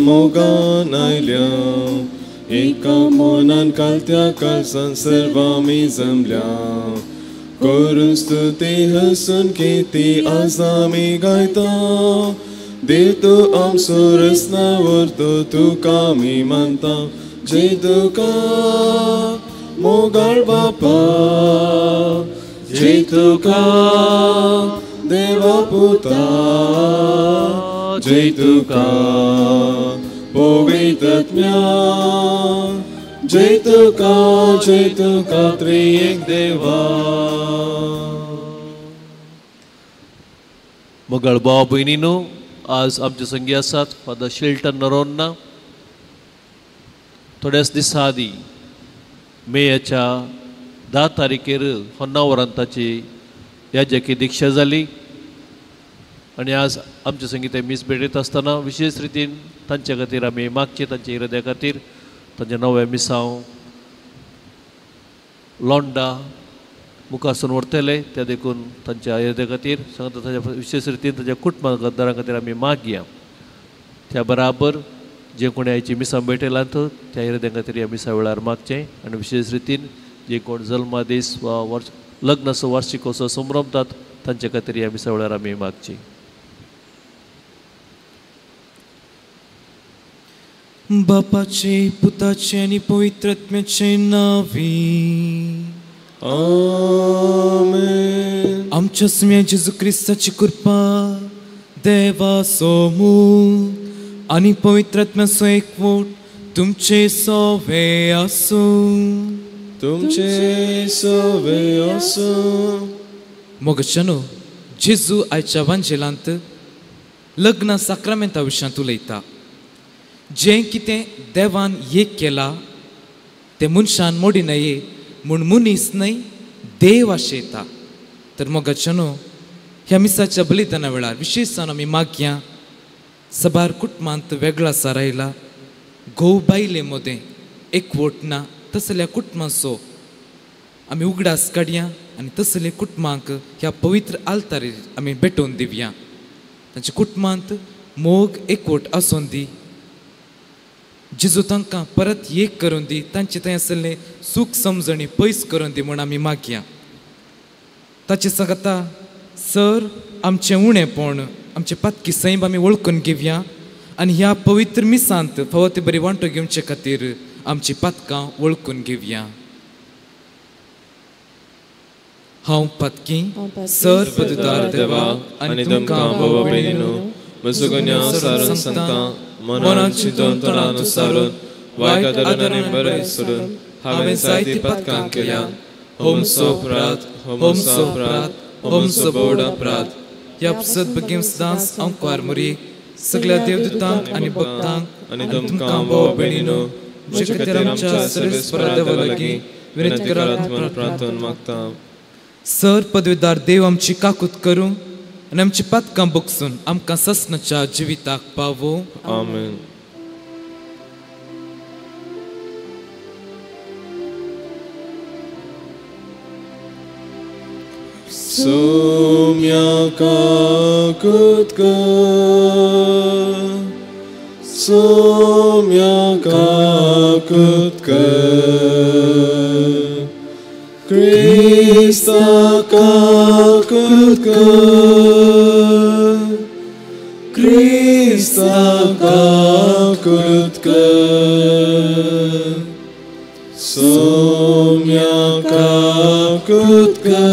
मोगान आयल्या एका मनान कालत्या कालसान सर्वामी जमल्या करून स्तुती हसून किती आज आमी गायता देव तूं आमचो रसना व्हरतो तुका आमी मानता जय तुका मोगाळ बापा जय तुका देवा पुता जय तुका पवित्रत्म्या जय तुका त्रिएक देवा. मोगाळ भाव भयणीनो, आज आमचे संगी आसात फादर शेल्टन नरोन्ना. थोड्याच दिसां आदीं मेयाच्या 10 तारखेर होन्नावरांताची याजकी दीक्षा जाली आनी आज आमचे संगी ते मीस भेटयत आसतना विशेष रितीन तांच्या खातीर आमी मागचे, तांच्या इराद्या खातीर तांचे नवें मिसांव लोंडा मुखारसून व्हरतले त्या देखून तांच्या इराद्या खातीर सांगता तांच्या विशेष रितीन तांच्या कुटुंबां खातीर आमी मागया. त्या बराबर जे कोणी आयची मिसां भेटयलात त्या इराद्या खातीर ह्या मिसा वेळार मागचें आनी विशेष रितीन जे कोण जल्मा दीस वा वर्स लग्नाचो वार्षिकोत्सव संभ्रमतात तांचे खातीर ह्या मिसा वेळार आमी मागची. बापाचे पुताचे आनी पवित्र आत्म्याचे नांवी आमेन. आमच्या सुम्या जेजू क्रिस्ताची कृपा देवाचो मोग आनी पवित्र आत्म्याचो एकवट तुमचे सवे आसूं. तुमचे सवे आसूं. मोगच्यानो, जेजू आयच्या वांजेलांत लग्न साक्रामेंता विशयांत उलयता. जें कितें देवान एक केला तें मनशान मोडी नये म्हूण मनीस न्हय देव आशेता. तर मोगाच्यानो, ह्या मिसाच्या बलिदाना वेळार विशेष जावन आमी मागया सबार कुटुंबांत वेगळा सारायला घोव बायले मदें एकवट ना तसल्या कुटुंबाचो आमी उगडास काडया आनी तसले कुटुंबांक ह्या पवित्र आल्तारीर आमी भेटोवन दिवया. तांच्या कुटुंबांत मोग एकवट आसून दी. जेजू तांकां परत एक करून दी, तांचे थंय आसलें सूख समजणी पयस करून दी म्हूण आमी मागया. ताचे सांगता सर आमचें उणेपण आमचें पातकी सैम आमी वळखून घेवया आनी ह्या पवित्र मिसांत फावो ती बरी वांटो घेवचे खातीर आमची पातकां वळखून घेवया. हांव पातकी सर पदवीदार देवा आनी तुमकां भावा भयणीनो म्हजो गुन्यांव सारून सांगता मनान चिंतून तोंडान सारून वायट आदरान आनी बरें सोडून हांवें जायतीं पातकां केल्या. होमसो अपराध, होमसो अपराध, होमसो बोड अपराध. ह्या सद्भगीम सदांच अंकुर मुरी सगळ्या देवदूतांक आनी भक्तांक आनी तुमकां भावा भयणीनो म्हजे खातीर आमच्या सर्वेस्परा देवा लागीं विनंती करात म्हूण प्रार्थना मागता. सर पदवीदार देव आमची काकूत करूं आनी आमची पातकां बगसून आमकां ससनाच्या जिविताक पावो. आमेन. सोम्या काकूत कर, सोम्या काकूत कर, क्रिस्ता काकूत कर, क्रिस्ता काकूत कर, सोम्या काकूत कर,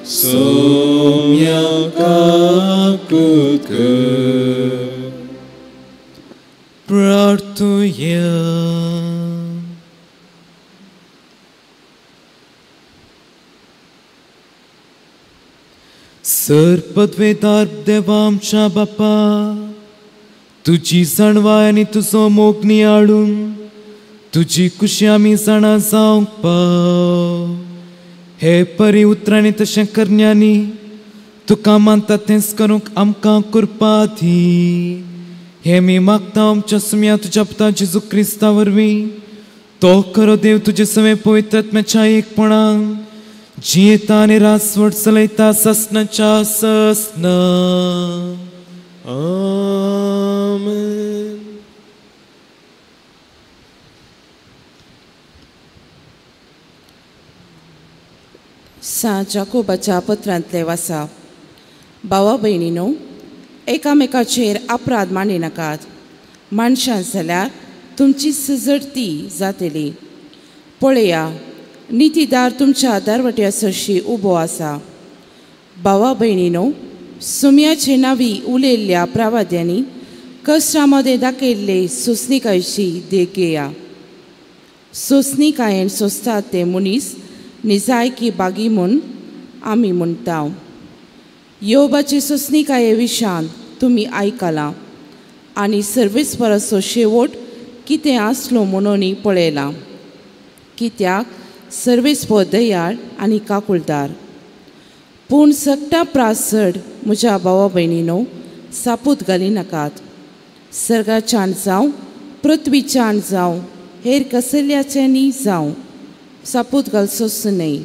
सोम्या काकूत कर. प्रार्थुया. सर पदवेदार देवा आमच्या बापा, तुजी जाणवाय आनी तुजो मोग नियाळून तुजी खुशी आमी जाणा जावंक पाव. हे परी उतरांनी तशें करण्यांनी तुका मानता तेंच करूंक आमकां कृपा दी. हे मी मागता आमच्या सुम्या तुज्या पुता जेजू क्रिस्ता वरवीं, तो खरो देव तुजे सवें पवित्र आत्म्याच्या एकपणान जियेता आनी रासवट चलयता ससनाच्या ससना. आमेन. आमेन. सांत जाकोबाच्या पत्रांतले वासा. भावा भयणीनो, एकामेकाचेर अपराध मांडी नाकात, माणशां जाल्यार तुमची सजडती जातली. पळया, नितीदार तुमच्या दरवट्या सरशी उबो आसा. भावा भयणीनो, सुम्याचे नावी उलयल्ल्या प्रवाद्यांनी कश्टा मदें दाखयल्ले सोंसणीकायेची देख घेया. सोंसणीकायेन सोंसतात ते मनीस निजायकी बागी म्हूण आमी म्हणटा. योबाचे सोंसणीकाये विशान तुमी आयकलां आनी सर्वेस्पराचो शेवट कितें आसलो म्हणून पळयलां. कित्याक सर्वेस्पर दयाळ आनी काकुळदार. पूण सगटा प्रास चड म्हज्या भावा भयणीनो, सापूत घाली नाकात. सर्गाच्यान जावं, पृथ्वीच्यान जावं, हेर कसल्याच्यानी जावं, सापूत घालचोच न्हय.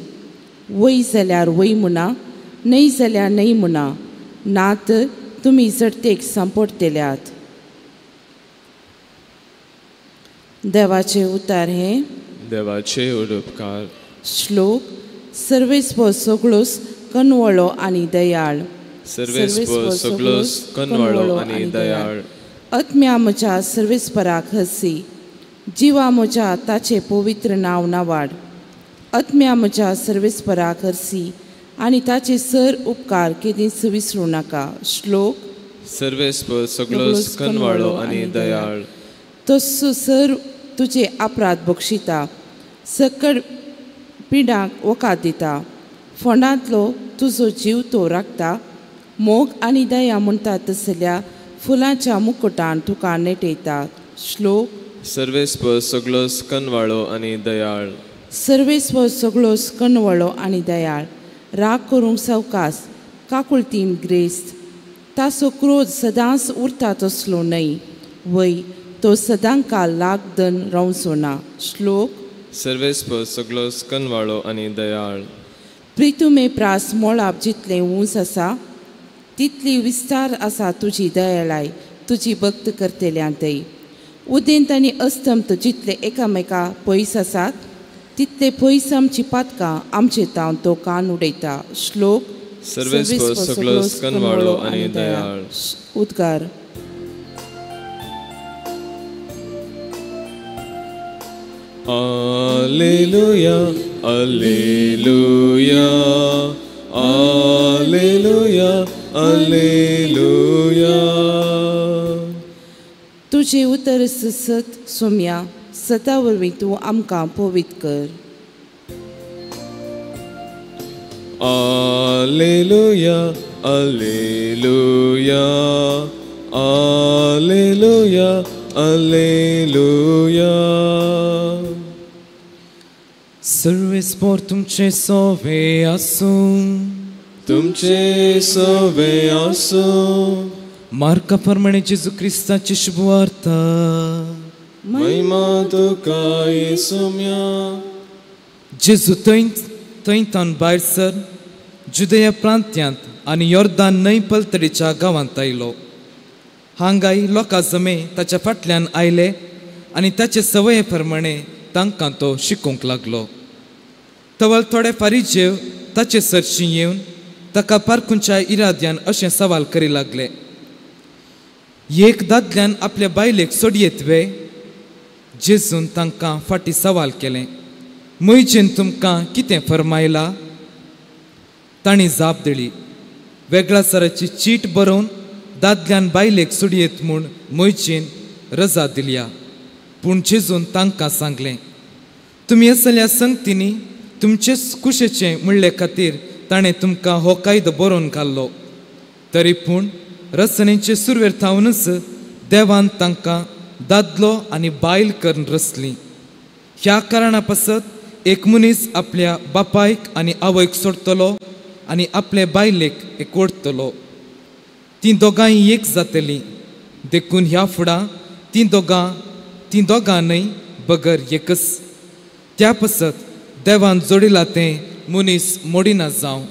वय जाल्यार वय म्हणा, न्हय जाल्यार न्हय म्हणा, ना तर तुमी जडतेक सांपडटल्यात. देवाचे उतार हे देवाचे उपकार. श्लोक. सर्वेस्पर सगळोस कनवळो आनी दयाळ. सर्वेस्पर सगळोस कनवळो आनी दयाळ. आत्म्या म्हज्या सर्वेस्पराक हसी, जिवा म्हज्या ताचें पवित्र नांव नावाड. आत्म्या म्हज्या सर्वेस्पराक हरसी आनी ताचे सर उपकार केदींच विसरूं नाका. श्लोक. सर्वेस्पर सगळोस कनवाळो आनी दयाळ. तस्सो सर तुजे अपराध बक्षिता, सकड पिडांक वखाद दिता. फोंडांतलो तुजो जीव तो राखता. मोग आनी दया म्हणटा तसल्या फुलांच्या मुकुटान तुका नेटयता. श्लोक. सर्वेस्पर सगळोस कनवाळो आनी दयाळ. सर्वेस्पर सगळोस कनवळो आनी दयाळ. राग करूंक सवकास, काकुळतीन ग्रेस्त. ताचो क्रोध सदांच उरता तसलो न्हय, वय तो सदांकाल लागदन रावचो ना. श्लोक. सर्वेस्पर सगळोस कनवाळो आनी दयाळ. प्रितुमे प्रास मोळाप जितलें उंच आसा तितली विस्तार आसा तुजी दयाळाय तुजी भक्त करतल्यांतय. उदेंत आनी अस्तंत जितले एकामेका पयस आसात तितले पयस आमची पातकां आमचे तावन तो कान उडयता. श्लोक. सर्वेस्पर सगळोस कनवाळो आनी दयाळ. उद्गार. Alleluia, alleluia, alleluia, alleluia. तुझे उतर सत सोम्या, सता वरवीं तूं आमकां पवित्र कर. Alleluia, alleluia, alleluia, alleluia. सर्वेस्पर तुमचे सोवे आसूं. तुमचे सोवे आसूं. मार्का प्रमाणे जेजू क्रिस्ताची शुभवार्ता. महिमा तुका येसुम्या. जेजू थंयतान भायर सर जुदया प्रांत्यांत आनी योर्दान न्हंय पलतडीच्या गांवांत आयलो. हांगाय लोकां जमे ताच्या फाटल्यान आयले आनी ताचे सवये प्रमाणे तांकां तो शिकोवंक लागलो. तवळ थोडे फारीजेव ताचे सरशी येवन ताका पारखुंच्या इराद्यान अशें सवाल करी लागले, एक दादल्यान आपल्या बायलेक सोडयेत वे? जेजून तांकां फाटीं सवाल केलें, म्हजेन तुमकां कितें फरमायला? तांणी जाप दिली, वेगळासराची चीट बरोवन दादल्यान बायलेक सोडयेत म्हूण म्हजेन रजा दिल्या. पूण जेजून तांकां सांगलें, तुमी असल्या संगतींनी तुमचेच कुशेचें म्हणले खातीर ताणें तुमकां हो कायदो बरोवन घाल्लो. तरी पूण रचनेचे सुरवेर थावनच देवान तांकां दादलो आनी बायल करून रचली. ह्या कारणा पासत एक मनीस आपल्या बापायक आनी आवयक सोडटलो आनी आपले बायलेक एकवटतलो. तीं दोगांय एक जातलीं. देखून ह्या फुडां तीं दोगां न्हय बगर एकच. त्या पासत देवान जोडिलां तें मनीस मोडिना जावं.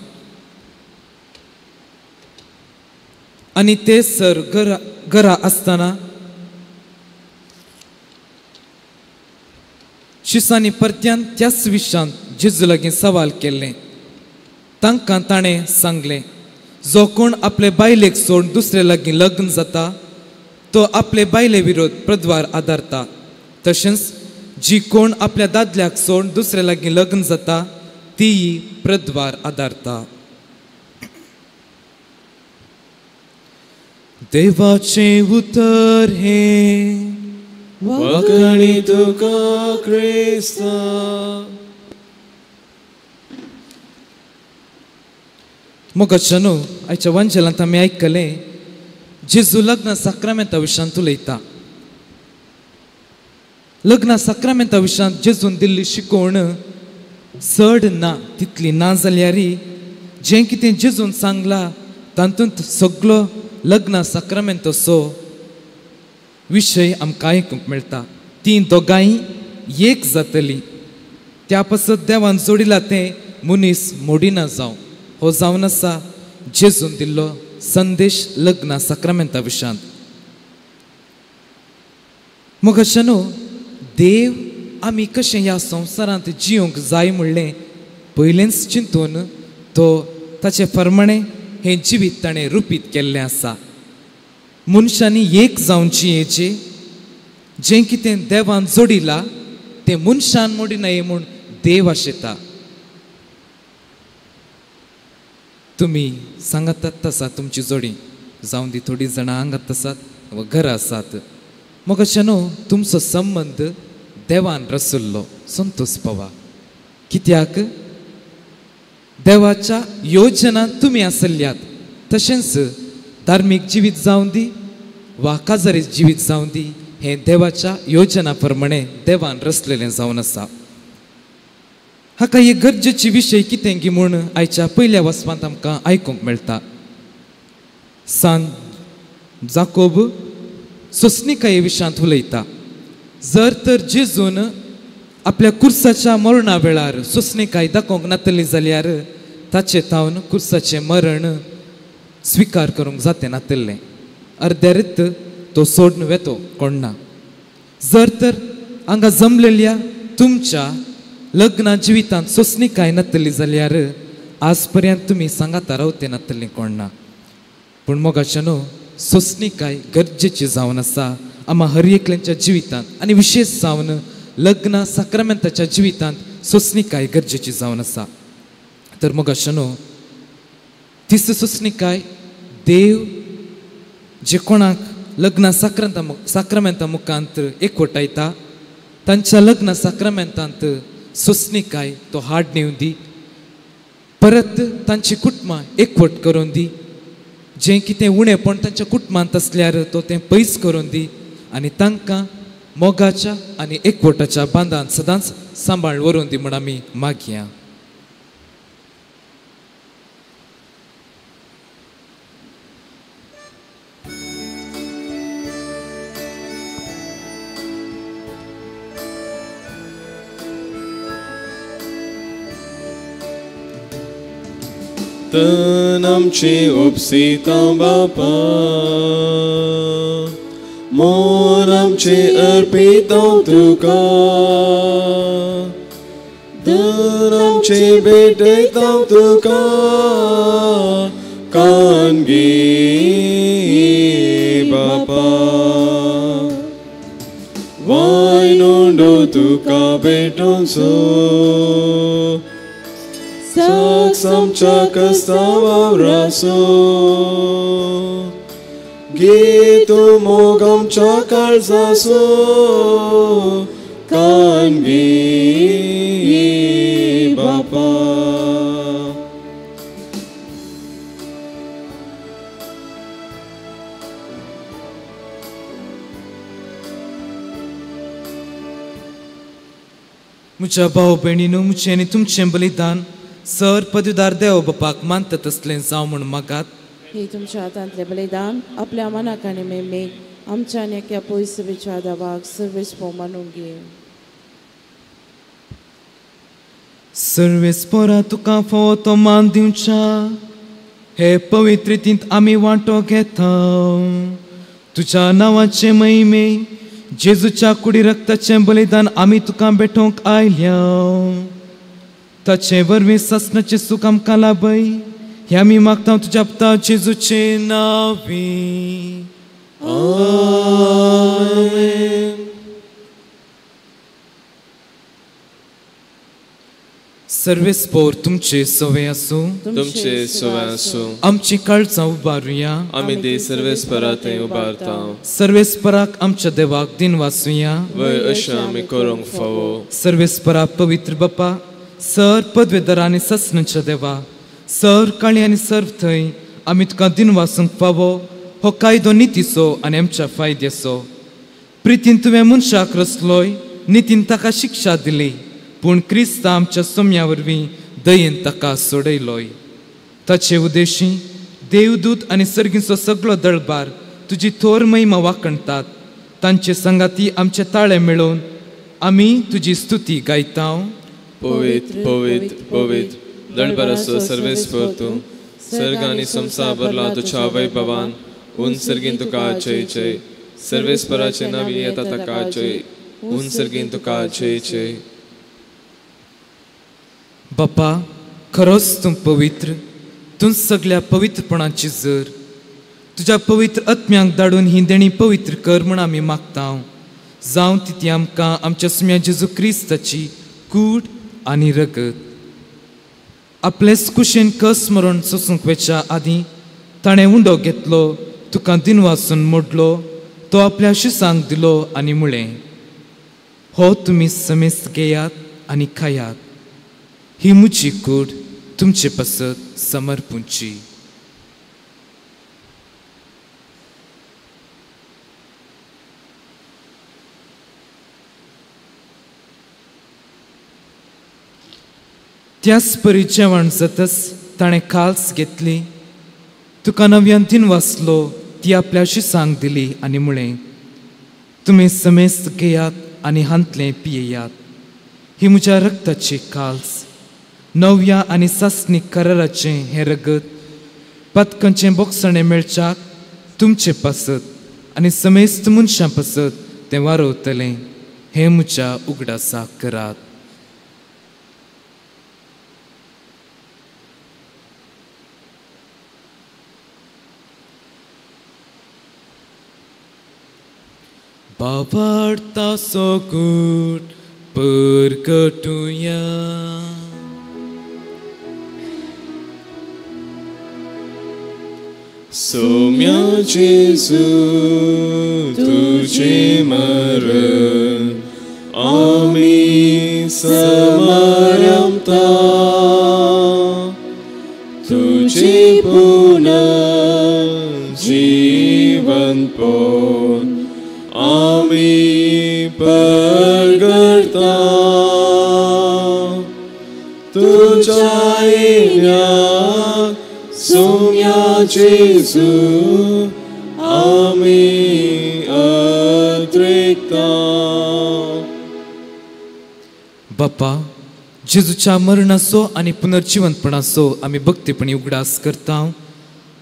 आनी ते सर घरा आसतना शिसांनी परत्यान त्याच विशयांत जेजू लागीं सवाल केल्लें. तांकां ताणें सांगलें, जो कोण आपले बायलेक सोडून दुसरे लागीं लग्न जाता तो आपले बायले विरोध प्रद्वार आदारता. तशेंच जी कोण आपल्या दादल्याक सोडून दुसरे लागीं लग्न जाता तीय प्रद्वार आदारता. देवाचें उतर हें वाकणी तुका क्रिस्ता. मोगाच्यानो, आयच्या वांजेलांत आमी आयकलें जेजू लग्न साक्रामेंता विशयांत उलयता. लग्न साक्रामेंता विशयांत जेजून दिल्ली शिकवण चड ना, तितली ना जाल्यार जें कितें जेजून सांगलां तातूंत सगलो लग्न साक्रामेंताचो विशय आमकां आयकूंक मेळटा. तीं दोगांय एक जातलीं, त्या पासत देवान जोडिलां तें मनीस मोडिना जावं. हो जावन आसा जेजून दिल्लो संदेश लग्न साक्रामेंता विशयांत. मोगाच्यानो, देव आमी कशें ह्या संवसारांत जिवंक जाय म्हणलें पयलेंच चिंतून तो ताचे प्रमाणें हें जिवीत ताणें रुपीत केल्लें आसा. मनशांनी एक जावन जियेचें, जें कितें देवान जोडिलां तें मनशान मोडिनाये म्हूण देव आशेता. तुमी सांगातात आसात तुमची जोडी, जावं दी थोडीं जाणां हांगात आसात वा घरा आसात. मोगाच्यानो, तुमचो संबंद देवान रसुल्लो संतोष पावा. कित्याक देवाच्या योजना तुमी आसल्यात. तशेंच धार्मीक जिवीत जावं दी वा काजारी जिवीत जावं दी, हें देवाच्या योजना प्रमाणे देवान रचलेलें जावन आसा. हाका एक गरजेची विशय कितें गी म्हूण आयच्या पयल्या वाचपांत आमकां आयकूंक मेळटा. सान जाकोब सोंसणिकाये विशयांत उलयता. जर तर जेजून आपल्या कुर्साच्या मरणा वेळार सोंसणिकाय दाखोवंक नातली जाल्यार ताचे थावन कुर्साचें मरण स्विकार करूंक जातें नातलें. अर्द्यारीत तो सोडून वेतो कोण ना. जर तर हांगा जमलेल्या तुमच्या लग्ना जिवितांत सोंसणिकाय नातली जाल्यार आज पर्यंत तुमी सांगाता रावते नातली कोण ना. पूण मोगाच्यानो, सोंसणिकाय गरजेची जावन आसा आमा हर एकल्यांच्या जिवितांत आनी विशेश जावन लग्न साक्रामेंताच्या जिवितांत सोंसणिकाय गरजेची जावन आसा. तर मोगाच्यानो, तीच सोंसणिकाय देव जे कोणाक लग्न साक्रामेंता मुखांत एकवटायता तांच्या लग्न साक्रामेंतांत सोंसणिकाय तो हाड नेवन दी, परत तांची कुटुंबां एकवट करून दी. जें कितें उणेपण तांच्या कुटुंबांत आसल्यार तो तें पयस करून दी आनी तांकां मोगाच्या आनी एकवटाच्या बांदान सदांच सांबाळ व्हरून दी म्हूण आमी मागया. तन आमची उपसिता बापा, मोर आमची अर्पिता तुका, धन आमची भेटयता तुका, कान गे बापा, वायन उंडो तुका भेटोवचो, साक्षामच्या कस्तावावरासो, गे तूं मोग आमच्या काळजाचो, कान गे बापा. म्हज्या भाव भयणीनू, म्हजें आनी तुमचें बलिदान सर पदवीदार देव बापाक मानता तसलें जावं म्हूण मागात. हे तुमच्या हातांतलें बलिदान आपल्या मनाक आनी मेमेक आमच्या आनी एका पयस विचार दावाक सर्वेस मानूंक घे. सर्वेस पोरा तुका फावो तो मान दिवच्या हे पवित्रितींत आमी वांटो घेता. तुज्या नांवाचे महिमे जेजूच्या कुडी रक्ताचें बलिदान आमी तुका भेटोवंक आयल्या. ताचे वरवीं सासणाचें सूख आमकां लाभय हें आमी मागता तुज्या पुता जेजूचे नांवी. आमेन. सर्वेस्पोर तुमचे सवे आसूं. तुमचे सवे आसूं. आमची काळजां उबारुया. आमी ती सर्वेस्परा थंय उबारता. सर्वेस्पराक आमच्या देवाक दिन वाचुया. वय अशें आमी करूंक फावो. सर्वेस्परा पवित्र बापा, सर पदवेदार आनी ससनाच्या देवा, सर काळी आनी सर्व थंय आमी तुका दिन वाचूंक फावो. हो कायदो नितीचो आनी आमच्या फायद्याचो. प्रितीन तुवें मनशाक रचलोय, नितीन ताका शिक्षा दिली, पूण क्रिस्ता आमच्या सोम्या वरवीं दयेन ताका सोडयलोय. ताचे उद्देशी देवदूत आनी सर्गीचो सगळो दळबार तुजी थोर महिमा वाखणटात. तांचे संगाती आमचे ताळे मेळोवन आमी तुजी स्तुती गायता. पवित्र पवित्र पवित्र दळबाराचो सर्वेस्पर तूं, सर्ग आनी संवसार भरला तुज्या वैभवान. उन सर्गीन तुका जय जय. सर्वेस्पराचे नांवी येता ताका जय. उन सर्गीन तुका जय जय. बापा, खरोच तूं पवित्र, तूं सगळ्या पवित्रपणाची जर. तुज्या पवित्र आत्म्यांक धाडून ही देणी पवित्र कर म्हूण आमी मागता. जावं ती आमकां आमच्या सुम्या जेजू क्रिस्ताची कूड आनी रगत. आपलेच कुशीन कस मरण सोसूंक वेच्या आदीं ताणें उंडो घेतलो, तुका दिनवासून मोडलो, तो आपल्या शिसांक दिलो आनी म्हळें, हो तुमी समेस्त घेयात आनी खायात. ही म्हजी कूड तुमचे पासत समर्पूंची. त्याच परी जेवण जातच ताणें काल्स घेतली, तुका नव्यान दिन वाचलो, ती आपल्या शिसांक दिली आनी म्हळें, तुमी समेस्त घेयात आनी हांतलें पियेयात. ही म्हज्या रक्ताची काल्स, नव्या आनी सासणीक कराराचें हें रगत पातकांचें बोगसणें मेळच्याक तुमचे पासत आनी समेस्त मनशां पासत तें वारवतलें. हें म्हज्या उगडासाक करात. बाबार्ताचो गूट परगटुया. सोम्या जेजू तुझे मरण आमी समारंभता, तुझे पुनर्जीवनपण आमी परगटता. तुझ्या येण्याक सोम्या जेजू आमी अद्रिकता. बापा, जेजूच्या मरणाचो आनी पुनर्जिवंतपणाचो आमी भक्तीपणी उगडास करता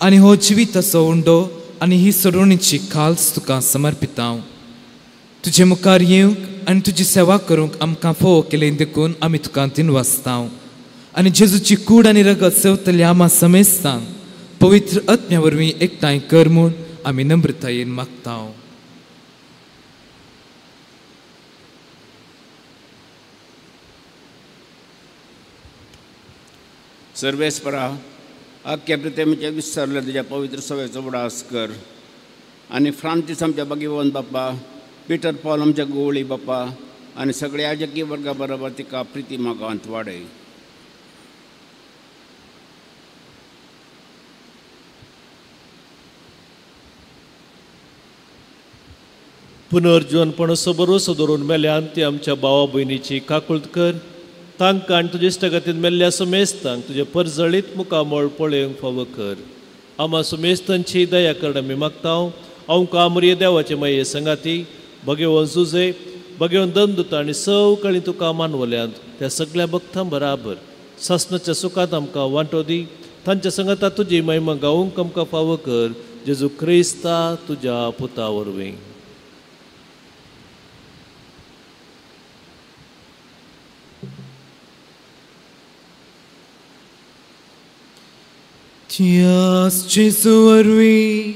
आनी हो जिविताचो उंडो आनी ही सोडवणीची खाल्स तुका समर्पिता. तुजे मुखार येवंक आनी तुजी सेवा करूंक आमकां फावो केलें देखून आमी तुका दिनवासता. आनी जेजूची कूड आनी रगत सेवतल्या आमा समेस्तांक पवित्र आत्म्या वरवीं एकठांय कर म्हूण आमी नम्रतायेन मागता. सर्वेस्परा, आख्या प्रितेमीच्या विसरल्या तुज्या पवित्र सभेचो उगडास कर आनी फ्रांतीस आमच्या भगिवन बाप्पा, पिटर पॉल आमच्या गोवळी बाप्पा आनी सगळ्या याजकी वर्गा बरोबर तिका प्रिती मागांत वाडय. पुनर्जीवनपणाचो भरोसो दवरून मेल्यान ती आमच्या भावा भयणीची काकूळत कर. तांकां आनी तुजे इश्टागतीन मेल्ल्या समेस्तांक तुजें परजळीत मुखामळ पळोवंक फावो कर. आमा समेस्तांची दया कर आमी मागता. आमकां आमरिये देवाचे माये संगाती भगेवन जुजे भगेवन दंदुता आनी सवकळी तुका मानवल्यांत त्या सगळ्या भक्तां बराबर सासणाच्या सुखांत आमकां वांटो दी. तांच्या संगाता तुजी महिमा गावूंक आमकां फावो कर. जेजू क्रिस्ता तुज्या पुता वरवीं. त्याच जेजू वरवीं,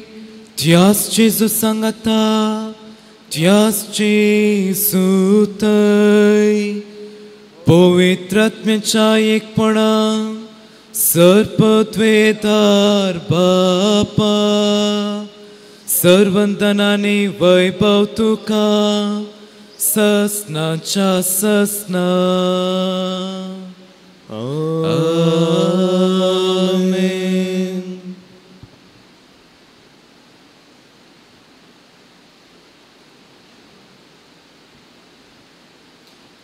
त्याच जेजू सांगाता, त्याच जेजू थंय पवित्र आत्म्याच्या एकपणान सर्पत्वेदार बापा सर्वंदनाने वैभव तुका ससनाच्या ससना. आमेन.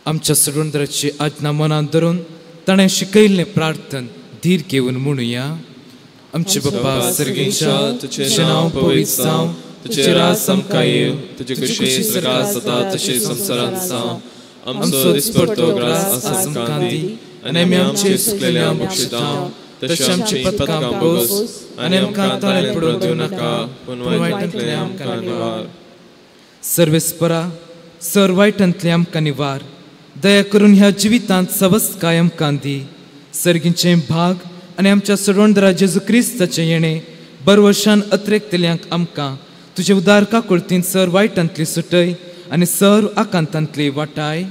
आमच्या सडवंदराची आज्ञा मनात धरून ताणें शिकयल्लें प्रार्थन धीर घेवन म्हणुया. आमचे बापा सर्गेच्या, तुझें नांव पवित्र जावं, तुझें राज आमकां येवं, तुजी खुशी स्वर्गांत जाता तशी संवसारांत जावं. आमचो दिसपडतो ग्रास आज आमकां दी, आनी आमी आमचे चुकलेल्यांक बक्षितां तशें आमची पथकां बोगस, आनी आमकां ताळ्यांत पडूंक दिवं नाका, पूण वायटांतलें आमकां निवार. सर्वेस्परा सर वायटांतलें आमकां निवार. दया करून ह्या जिवितांत सवस्काय आमकां दी. सर्गीचें भाग आनी आमच्या सडवणदारा जेजू क्रिस्ताचें येणें बरवशान अत्रेकतल्यांक आमकां तुजे उदार काकुळतीन सर वायटांतली सुटय आनी सर आकांतांतली वाटाय.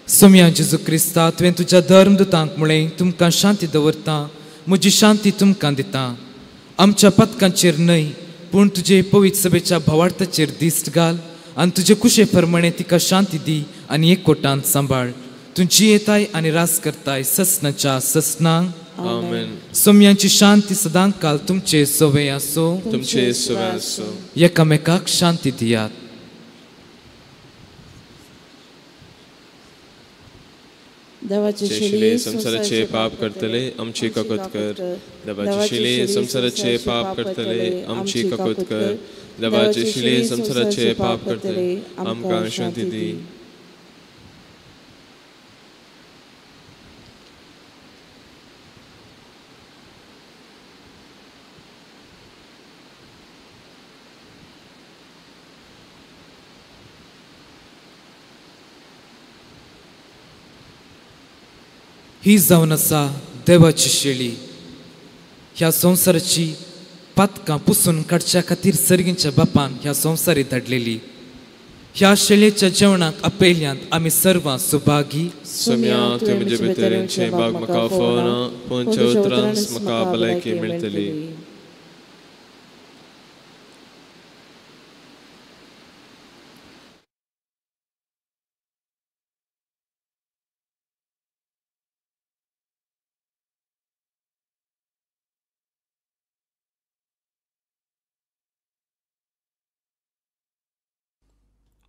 सोम्या जेजू क्रिस्ता, तुवें तुज्या धर्मदूतांक म्हळें, तुमकां शांती दवरता, म्हजी शांती तुमकां दिता. आमच्या पथकांचेर न्हय पूण तुजे पवित्र सभेच्या भावार्थाचेर दिश्ट घाल आनी तुजे कुशे प्रमाणे तिका शांती दी आनी एकवटान सांबाळ. तूं जियेताय आनी रास करताय ससनाच्या ससनांक. आमेन. सोम्यांची शांती सदांकाल तुमचे सवे आसो, तुमचे सवे आसो. एकामेकाक शांती दियात. देवाचे शिले संवसाराचे पाप करतले आमची काकूत कर. देवाचे शिले संवसाराचे पाप करतले आमची काकूत कर. देवाचे शिले संवसाराचे पाप करतले आमकां शांती दी. ही जावन आसा देवाची शेळी. ह्या संवसाराची पातकां पुसून काडच्या खातीर सर्गींच्या बापान ह्या संवसारी धाडलेली. ह्या शेळयेच्या जेवणाक आपयल्यांत आमी सर्वां सुभागी. सोम्या, तुवें म्हजे भितर येवचें भाग म्हाका फावना, पूण उतरांच म्हाका भलायकी मेळटली.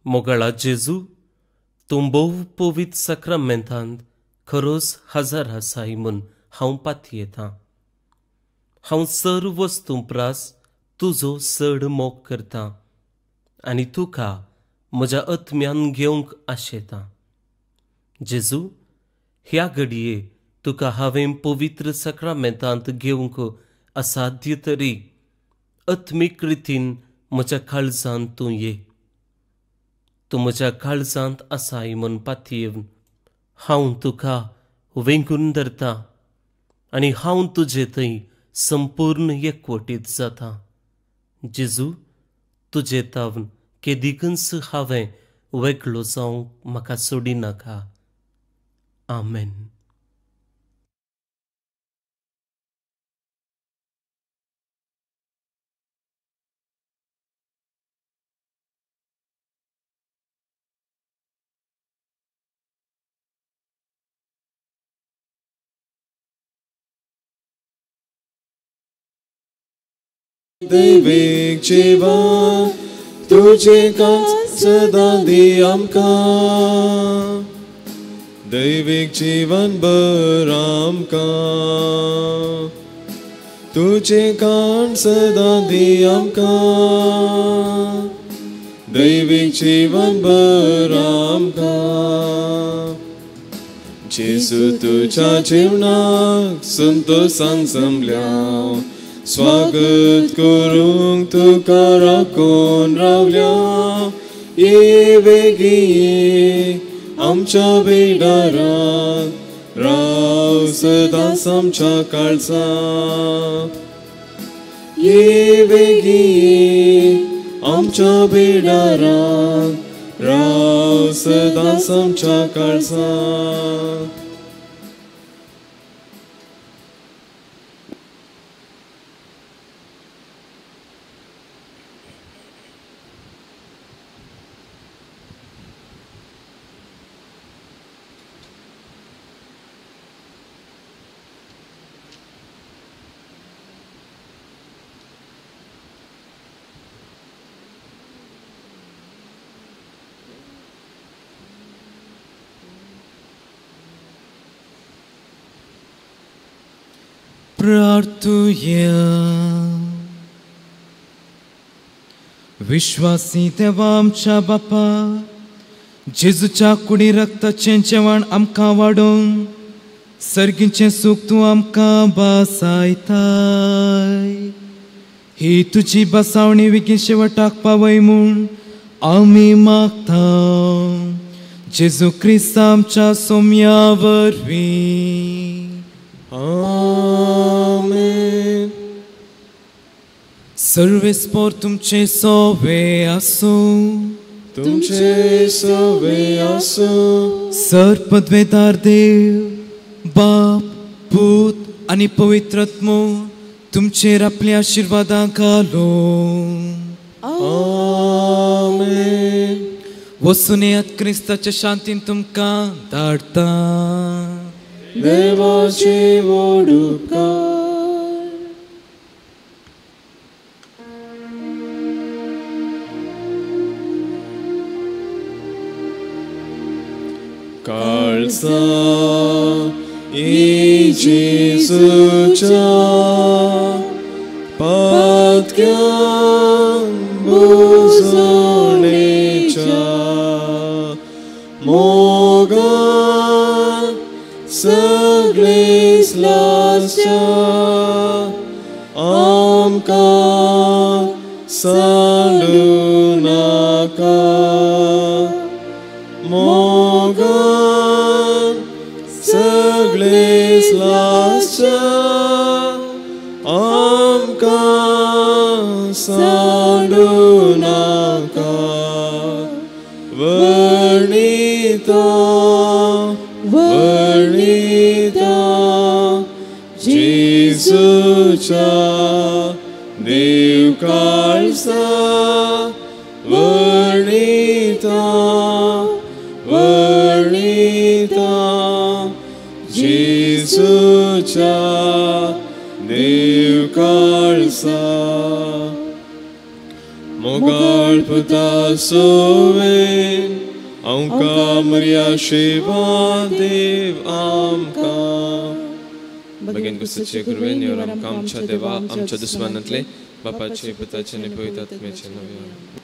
मोगाळा जेजू, तूं भोव पवित्र साक्रामेंतांत खरोच हजर आसाय म्हूण हांव पातयेतां. हांव सर्व वस्तूं प्रास तुजो चड मोग करतां आनी तुका म्हज्या आत्म्यान घेवंक आशेतां. जेजू, ह्या घडये तुका हांवें पवित्र साक्रामेंतांत घेवंक असाध्य तरी आत्मीक रितीन म्हज्या काळजांत तूं ये. तूं म्हज्या काळजांत आसाय म्हूण पातयेवन हांव तुका वेंगून धरतां आनी हांव तुजे थंय संपूर्ण एकवटीत जाता. जेजू, तुजे तावन केदिकूच हांवें वेगळो जावंक म्हाका सोडिनाका. आमेन. दैवीक जीवन तुझे कांच सदां दी आमकां, दैवीक जीवन भर आमकां, तुझे कांच सदां दी आमकां, दैवीक जीवन भर आमकां. जेजू तुझ्या जीवनाक संतोषान जमल्या, स्वागत करूंक तुका राखून रावल्या. ये वेगीं ये आमच्या बेडारांत, राव सदांच आमच्या काळजांत. ये बेगी ये आमच्या बिडारांत, राव सदांच आमच्या काळजांत. प्रार्थुया. विश्वासी देवा आमच्या बापा, जेजूच्या कुडी रक्ताचें जेवण आमकां वाडोवन सर्गीचें सूख तूं आमकां बसायताय. ही तुजी बसावणी विगीन शेवटाक पावय म्हूण आमी मागता, जेजू क्रिस्त आमच्या सोम्या वरवीं. आमेन. सर्वेस्पोर तुमचे सोवे आसूं, तुमचे सोवे आसूं. सर पदवेदार देव बाप पूत आनी पवित्र आत्मो तुमचेर आपल्या आशिर्वादां घालूं. आमेन. वचून येयात, क्रिस्ताच्या शांतीन तुमकां धाडटा. देवाची वडुपकार. काळजा जेजूच्या पातक्यां बुजवणेच्या मोगान सगळेच लासच्या आमकां सांडू नाका. मोगान सगळेच लासच्या आमकां सांडू नाका. वर्णिता वर्णिता जेजूच्या देव काळजा, वर्णिता वर्णिता जेजूच्या देव काळजा. मोगाळ पुता सोवे आमकां मरिया शिवा देव आमकां. बगेन कुसचे गुरुवे निवर आमकां आमच्या देवा आमच्या दुस्मानांतले बापाचे पुताचे आनी पवित्र आत्म्याचे नांवान.